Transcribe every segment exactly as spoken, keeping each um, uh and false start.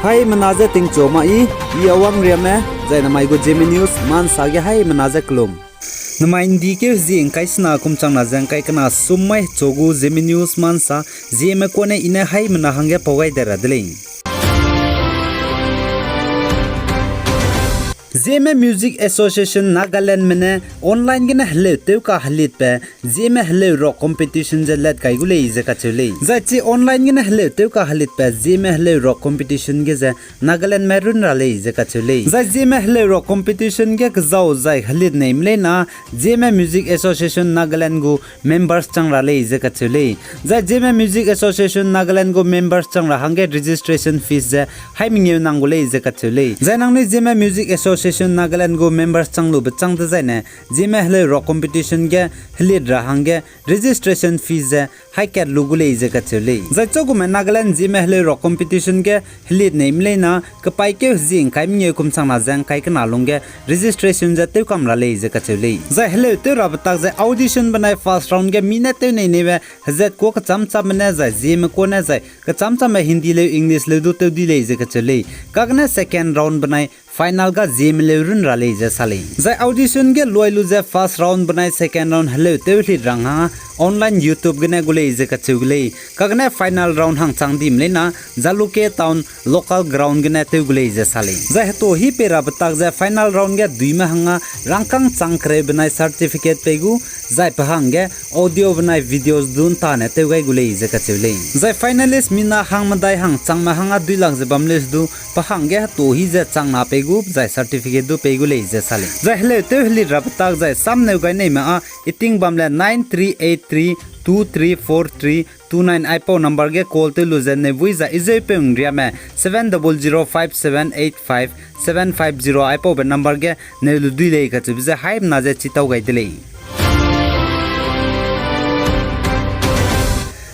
Haimena je tingchu ma i, i Awang Riame, zai namai gu Zeme News Ma Nsa ge haimena je kelum. Namai ’ndi keu hezie ’ngkai sena kum changna ze ’ngkai kena sum mai chu gu Zeme News Ma Nsa, Zeme kune i ne haimena hangge pau gai de ra de lei. Zeme Music Association Nagalandme ne online gene heleu tew kahelitbe Zeme heleu rock competition ze let kai gu lei ze kacheu lei. Zai chi online gene heleu tew kahelitbe Zeme heleu rock competition ge ze Nagalandme run ra lei ze kacheu lei. Zai Zeme heleu rock competition ge kezau zai helit neime leina Zeme Music Association Nagaland gu members chang ra lei ze kacheu lei. Zai Zeme Music Association Nagaland gu members chang ra hangge registration fees ze hai mengeu nang gu lei ze kacheu lei. Zai nangnui Zeme Music Association Nagaland gu members chang lube chang dezaine, Zeme heleu rock competition ge helit ra hangge registration fees ze hai kat lu gu lei ze kacheu lei. Zai chagume Nagaland Zeme heleu rock competition ge helit neime leina kepaîkeu hezie ’ngkai mengeu kum changna ze ’ngkai kena lungge registration ze tewkam ra lei ze kacheu lei. Zai heleu tew rabe tak ze audition benai first round ge mi ne tew nei neibe hezat kuâ kechâm chamme ne zai Zeme kune zai kechâm chamme Hindi leu English leu du tew di lei ze kacheu lei. Kagene second round benai final ga Zeme leu run ra lei ze sa lei. Zai audition ge luai lu ze first round benai second round heleu tew helit ra hang online YouTube gene gu lei ze kacheu gu lei. Kagene final round hang chang dime leina Jalukie Town local ground gene tew gu lei ze sa lei. Zai hetuâ hi pei rabe tak ze final round ge duime hanga rangkâng chang kereu benai certificate pei gu, zai pe hangge audio benai videos du ’ntane tew gai gu lei ze kacheu lei. Zai finalist mina hangmedai hang changme hanga duilak ze bam leu du, pe hangge hetuâ hi ze changna pei gu, zai certificate du pei gu lei ze sa lei. Zai heleu tew helit rabe tak zai samneu gai neime â, i ting bam le nine three eight three two three four three two nine aipau number ge call tew lu ze neuvui zai i zeupeu ’ngriame seven double zero five seven eight five seven five zero aipaube number ge neu lu dui lei kacheube ze haimena ze chitau gai de lei.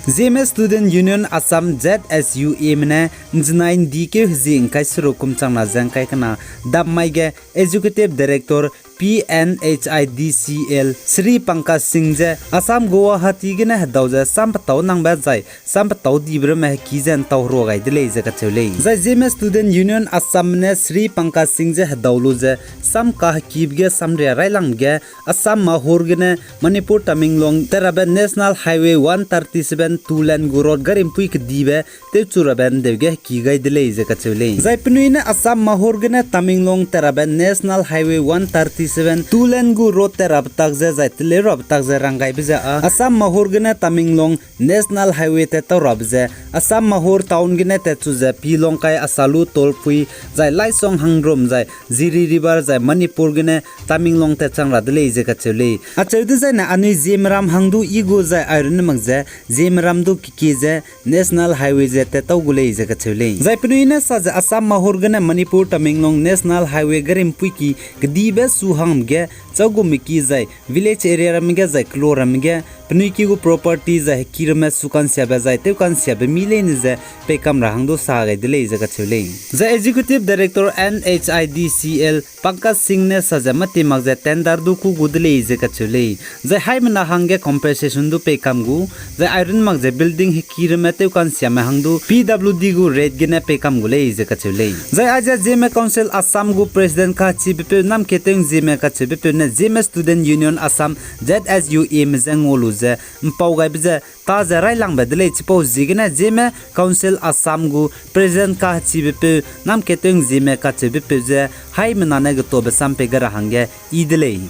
Zeme Student Union Assam, Z S U A me ne ’nzenai ’ndi keu hezie ’ngkai seruk kum changna ze ’ngkai kena dam mai ge Executive Director P N H I D C L Shri Pankaj Singh ze Assam Guwahati gene hedau ze sampetâu nangbe zai sampetâu dibe ramme heki ze ’ntau herua gai de lei ze kacheu lei. Zai Zeme Student Union Assam ne Shri Pankaj Singh ze hedau lu ze sam kahekibe ge samria railangbe ge Assam Mahur gene Manipur Tamenglong tat rabe National Highway one thirty seven two lane gu road garimpui kedibe tewchu rabe ’ndeu ge heki gai de lei ze kacheu lei. Zai penui ne Assam Mahur gene Tamenglong tat rabe National Highway one thirty seven two lane gu road tat rabe tak ze zai teleu rabe tak ze ranggaibe ze â Assam Mahur gene Tamenglong National Highway tat tau rabe ze Assam Mahur town gene tatchu ze Pilong kai Asalu toll pui zai Laisong hangrum zai Jiri River zai Manipur gene Tamenglong tat chang ra de lei ze kacheu lei. Acheu dezaine anui Zeme ram hang du i gu zai airun mak ze Zeme ram du kekie ze National Highway ze tat tau gu lei ze kacheu lei. Zai penui ne sa ze Assam Mahur gene Manipur Tamenglong National Highway garimpui ki kedibe su hangme ge chagume ki zai village area ramme ge zai kelo ramme ge penui ki gu property zai heki ramme su kansiabe zai tew kansiabe mi leine ze peikam ra hang du sa gai de lei ze kacheu lei. Zai Executive Director N H I D C L Pankaj Singh ne sa ze mâti mak ze tender du kû gu de lei ze kacheu lei. Zai haimena hangge compensation du peikam gu, zai airun mak ze building heki ramme tew kansiame hang du P W D gu rate gene peikam gu lei ze kacheu lei. Zai aize Zeme Council Assam gu President kachibepeu Namketeng Zeme kacheubepeu ne Zeme Student Union Assam, Z S U A me ze ngau lu ze ’mpau gaibe ze ta ze railangbe de lei. Chipau ziegene Zeme Council Assam gu President kachibepeu Namketeng Zeme kacheubepeu ze haimena ne getobe sam pei ga ra hangge i de lei.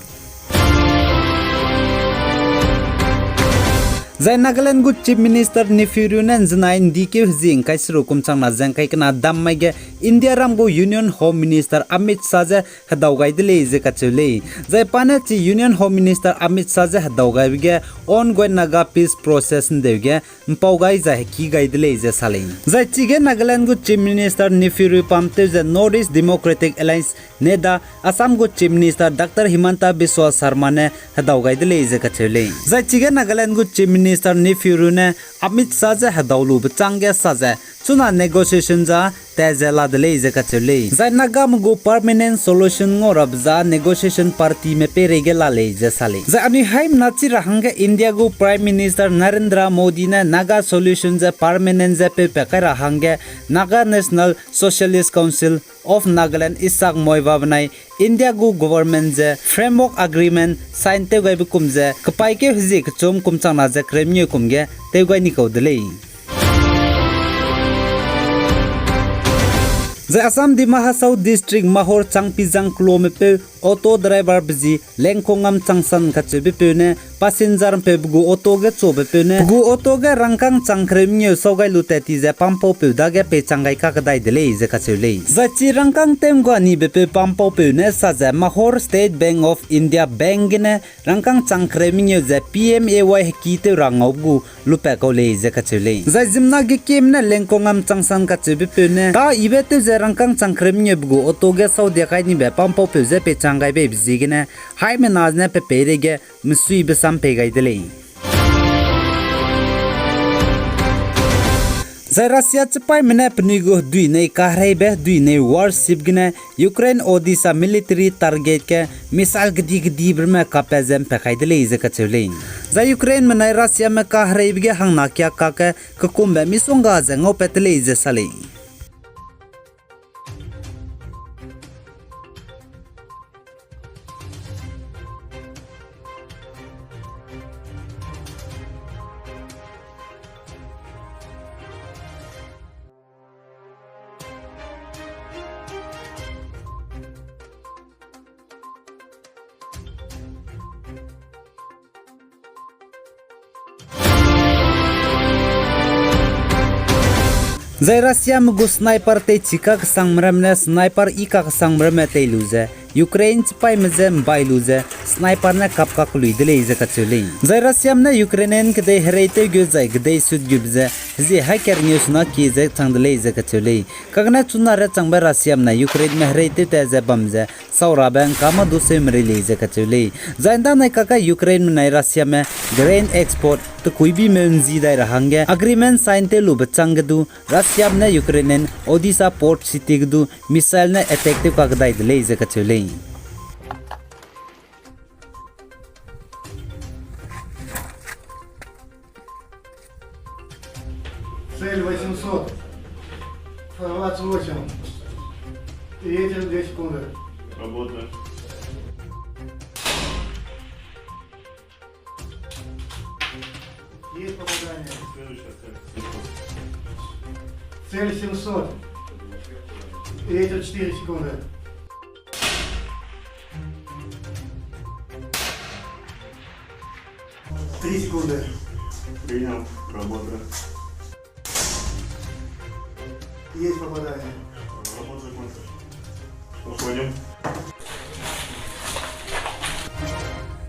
Zai Nagaland gu Chief Minister Neiphiu Rio ne ’nzenai ’ndi keu hezie ’ngkai seruk kum changna ze ’ngkai kena dam mai ge India ram gu Union Home Minister Amit Shah ze hedau gai de lei ze kacheu lei. Zai pa ne chi Union Home Minister Amit Shah ze hedau gaibe ge ongoing Naga peace process ’ndeu ge ’mpau gai zai heki gai de lei ze sa lei. Zai chige Nagaland gu Chief Minister Neiphiu Rio pam tew ze North East Democratic Alliance, NEDA, Assam gu Chief Minister Doctor Himanta Biswa Sarma ne hedau gai de lei ze kacheu lei. Zai chige Nagaland gu Chief Minister Neiphiu Rio ne Amit Shah ze hedau lube châng ge sa ze chuna negotiation za tat ze la de lei ze kacheu lei. Zai Nagame gu permanent solution ngau rabe za negotiation partyme peireige la lei ze sa lei. Zai anui haimena chi ra hangge India gu Prime Minister Narendra Modi ne Naga solution ze permanent ze peupat kai ra hangge Naga National Socialist Council of Nagaland Isak Muivah benai India gu government ze framework agreement sign tew gaibe kum ze kepaîkeu hezie kechum kum changna ze kereu mengeu kum ge tew gai ni kau de lei. Zai Assam Dima Hasao District Mahur Changpizang keloamepeu auto driver be zi Lengkongam Changsan kacheubepeu ne passenger mpeube gu auto ge chobepeu ne pe gu auto ge rangkâng chang kereu mengeu sau gai lu tat ti ze pampaupeu dage peichang gai kakdai de lei ze kacheu lei. Zai chi rangkâng tew nggua nibepeu pampaupeu ne sa ze Mahur State Bank of India Bank gene rangkâng chang kereu mengeu ze P M A Y heki tew ra ngaube gu lupat kau lei ze kacheu lei. Zai ziemmena gekieme ne Lengkongam Changsan kacheubepeu ne tâ yibe tew ze rangkâng chang kereu mengeube gu auto ge saudia kai nibe pampaupeu je peichang gai beibe ziegene haimena ne pe peireige mesuibe sam pei gai de lei. Zai Russia chipaîme ne penui gu hedui nei kahereibe hedui nei warship gene Ukraine Odesa military target ge missile kedi-kedibe ramme kappat ze mpat kai de lei ze kacheu lei. Zai Ukraineme nai Russiame kahereibe ge hangna kia kakge kekumbe misongga ze ngaupat de lei ze sa lei. Zai Russiame gu sniper teichi kakesangme ramme ne sniper i kakesangme ramme tei lu ze Ukraine chipaîme je mbai lu ze sniper ne kap kakelui de lei ze kacheu lei. Zai Russiame ne Ukrainian kedei hereitew gu zai kedei sut gube ze hezie haî kerngeu suna kie ze chang de lei ze kacheu lei. Kagane chuna re changbe Russiame ne Ukraineme hereitew tat ze bam ze saurabe ngkama du seume rei lei ze kacheu lei. Zai ndanai kakge Ukraineme nai Russiame grain export tekuibime nzi dai ra hangge agreement sign tew lube changge du Russiame ne Ukrainian Odesa port city ge du missile ne attack tew kakdai de lei ze kacheu lei. Цель восемьсот. Сорваться восемь. Ветер две секунды. Работа. Есть попадание. Следующая цель. Цель семьсот. Ветер четыре секунды. Три секунды. Принял. Работа. Есть попадание. Работа закончилась. Уходим.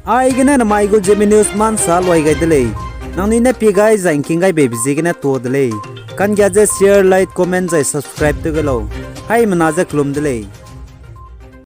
Aigene namai gu Zeme News mansa luai gai de lei. Nangnui ne pie gai zai ngking gai beibe ziegene tuâ de lei. Kanggia ze share, like, comment zai subscribe tew gai lau. Haimena ze kelum de lei.